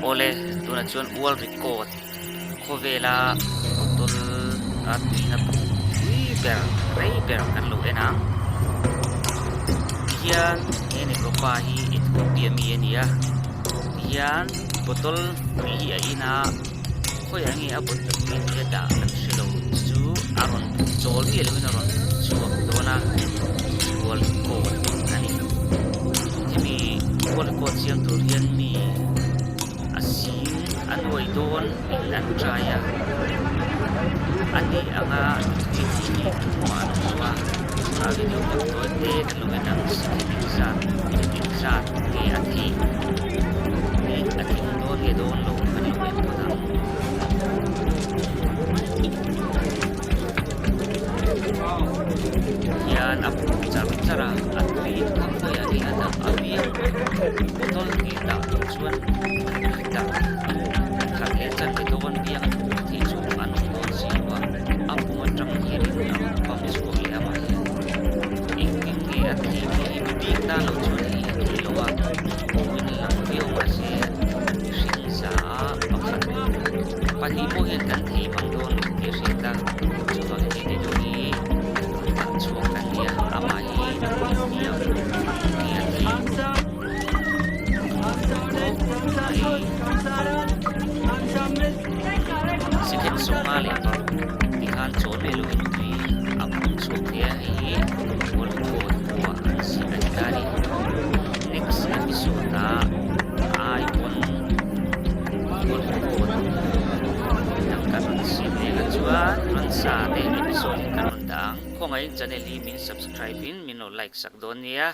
Awle, tunah chuan world record khawvela bottle a tuina pum pui ber rei ber kan lo en ang. Tihian he negro pa hi Ethiopia mi a ni a, tihian bottle tui hi a in a, khawiah nge a bottle tui hi a dah kan hre lo chu a rawn chawl miah loin a rawn chhuak dawn a, world record a ni. Hemi world record siam tur hian mi a sing a nuai dawn in an try a, a ni anga tui hi mi tumah an awm lo a, a video pawh tawi te kan lo en ang second engzat minute engzat nge a theih minute a tling dawn nge dawn lo kan lo en phawt ang. Hian a pum char char a, a tui kha khawiah nge a dah a biak bottle hnih dah tur chuan litre khat leh chanve dawn biang a pum theih chu an awm dawn si lo a, a pum atang hianin a rawn pump chhuak leh amah hian engtin nge a theih tih hi mi bik tan lo chuan hei a theih lo a, awin lang viau mahse hring za a pakhat pahnih pawh hian kan thei mang dawn lo tih a hriat a, chuvangin he video hi dah chhuak kan ni a, amah hi hniam nge a theih Second sawma leh paruk tikhan chawl mai loin tui a pum chhuak thei a, hei hi world record pawh an siam a ni ta a ni. Next episode ah ai pawn world record dang kan rawn siam leh ang chuan ransa te episode in kan rawn dah ang. Khawngaih channel hi min subscribe in min lo like sak dawn nia.